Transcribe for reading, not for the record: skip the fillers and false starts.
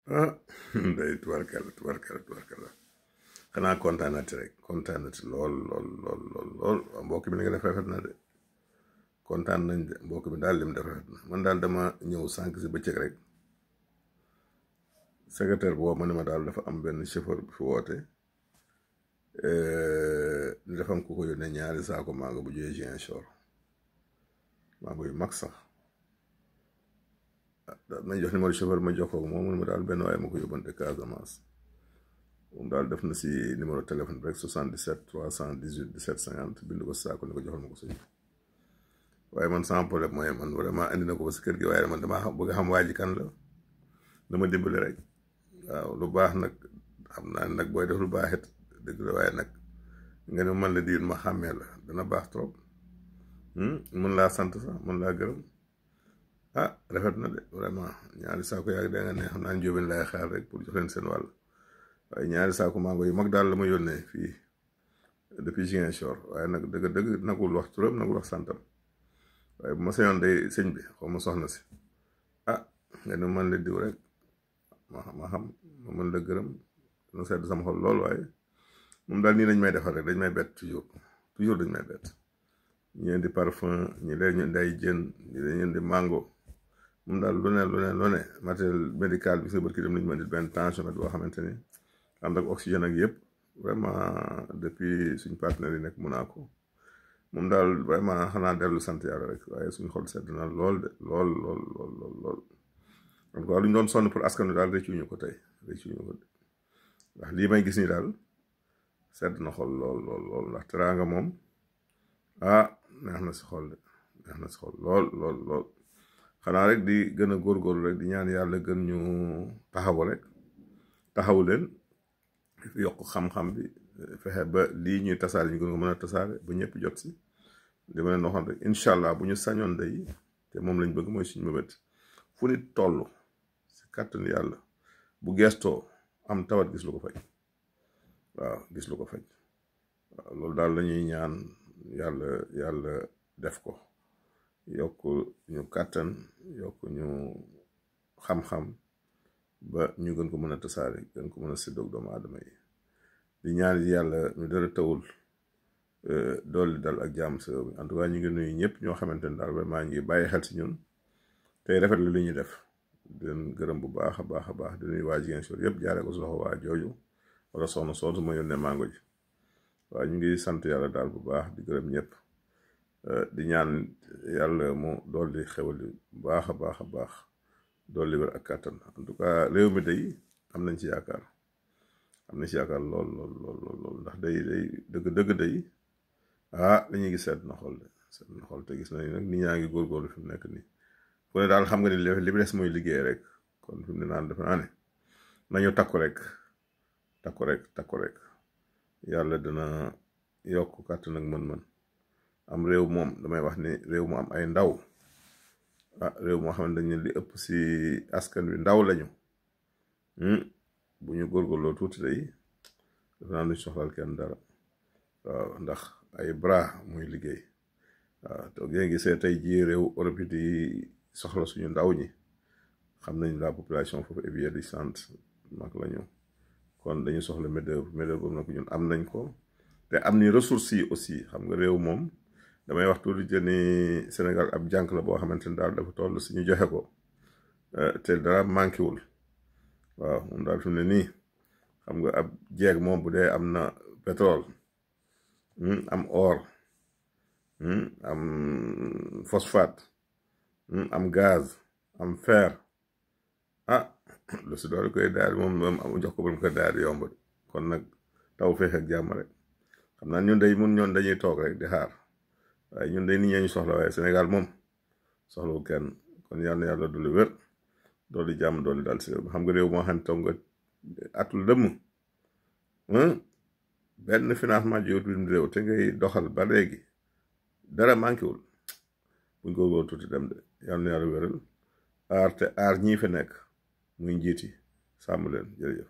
ah day tubarkalla xanaa kontaanati rek kontaanati lool mbokk bi ni nga def rafet na de kontaan nañ de mbokk bi daal lim def rafet na man daal dama ñëw sànq si bëccëg rek secrétaire boobu ma ne ma daal dafa am benn chauffeur bu fi woote ni dafa am ku ko yónnee 2 saako mango bu jógee Ziguinchor mango yu mag sax nañ jox numéro chauffeur ma jox ko moom mu ne ma daal benn waaye ma ko yóbbante Casamance moom daal def na si numéro téléphone rek 77 318 17 50 bind ko saako ni ko joxal ma ko suñu waaye man sama problème mooy man vraiment indi na ko ba si kër gi waaye man damaa bëgg a xam waa ji kan la dama dimbali rek waaw lu baax nag xam naa nag booy def lu baax it dëgg la waaye nag nga ne man la diir ma xàmmee la dana baax trop mën laa sant sax mën laa gërëm ah rafet na de vraiment 2 saako yàgg da nga ne xam naa njóobeen laay xaar rek pour jox leen seen wàll waaye 2 saako mango yu mag daal la ma yónnee fii depuis Ziguinchor waaye nag dëgg nagul wax turam nagul wax santam waaye bu ma sañoon day sëñ bi xaw ma soxna si ah nga ne man la diw rek ma xam ma mën la gërëm dana sedd sama xol lool waaye moom daal nii lañ may defal rek dañ may bett toujours dañ may bett ñi indi parfum ñi leen ñu indi ay jën ñi leen ñu indi mango moom daal lu ne matériel médical bi sa bërki dem nañu ma indil benn tensiomètre boo xamante ni ànd ak oxygène ak yëpp vraiment depuis suñu partenaire yi nekk Monaco moom daal vraiment xanaa dellu sant yàlla rek waaye suñu xol sedd na lool de lool en tout cas lu ñu doon sonn pour askan wi daal rëccuñu ko tey ndax lii may gis nii daal sedd na xol lool ndax teraanga moom ah neex na si xol lool xanaa rek di gën a góorgóorlu rek di ñaan yàlla gën ñu taxawu leen yokk xam-xam bi fexe ba lii ñuy tasaare ñu gën ko mën a tasaare ba ñëpp jot si li ma leen waxoon rek incha allah bu ñu sañoon day te moom lañ bëgg mooy suñu mëbët fu nit toll si kàttan yàlla bu gestoo am tawat gis lu ko faj waaw loolu daal lañuy ñaan yàlla def ko yokk ñu kàttan yokk ñu xam-xam ba ñu gën ko mën a tasaare gën ko mën a séddoog doomu aadama yi di ñaan yàlla ñu dara tawul doole dal ak jàmm sa réew mi en tout cas ñu ngi nuyu ñëpp ñoo xamante ne daal vraiment ñu ngi bàyyi xel si ñun tey rafet lu ñuy def di leen gërëm bu baax a baax di nuyu waa Ziguinchor yëpp jaaree ko si loxo waa jooju wala soxna soosu ma yónnee mango ji waaw ñu ngi sant yàlla daal bu baax di gërëm ñëpp di ñaan yàlla mu dolli xewal bu baax a baax dolli wér ak kàttan en tout cas réew mi day am nañ ci yaakaar lool ndax day dëgg day dañuy gis sedd na xol te gis nañu nag nit ñaa ngi góorgóorlu fi mu nekk nii ku ne daal xam nga ni li bi des mooy liggéey rek kon fi mu ne naan defe naa ne nañu takku rek yàlla dina yokk kàttan ak mën-mën am réew moom damay wax ni réew mu am ay ndaw réew moo xam ne dañu li ëpp si askan wi ndaw lañu bu ñu góorgóorloo tuuti day defe naa duñ soxlal kenn dara waaw ndax ay bras muy liggéey waaw te ngeen gisee tey jii réew Europe yi di soxla suñu ndaw ñi xam nañ la population foofu est vieillissante mag lañu kon dañu soxla main-d'œuvre boobu nag ñun am nañ ko te am ni ressources yi aussi xam nga réew moom damay wax tuuti jëni Sénégal ab jànk la boo xamante ni daal dafa toll si ñu joxe ko te dara manqué wul waaw moom daal fi mu ne nii xam nga ab jeeg moom bu dee am na pétrole am or am phosphate am gaz am fer lu si doole koy daal moom am jox ko borom ko daal yomb kon nag taw feex ak jàmm rek xam naa ñun dañuy toog rek di xaar waaye ñun day nit ñee ñu soxla waaye Sénégal moom soxlawu kenn kon yal na yàlla dolli wér dolli jàmm dolli daal si réew xam nga réew moo xam ne toog nga atul dëmm benn financement jiwut bi mu réew te ngay doxal ba léegi dara manqué wul buñ ko góor tuuti dem de yal na yàlla wéral aar te aar ñii fi nekk muy njiiti sàmm leen jërëjëf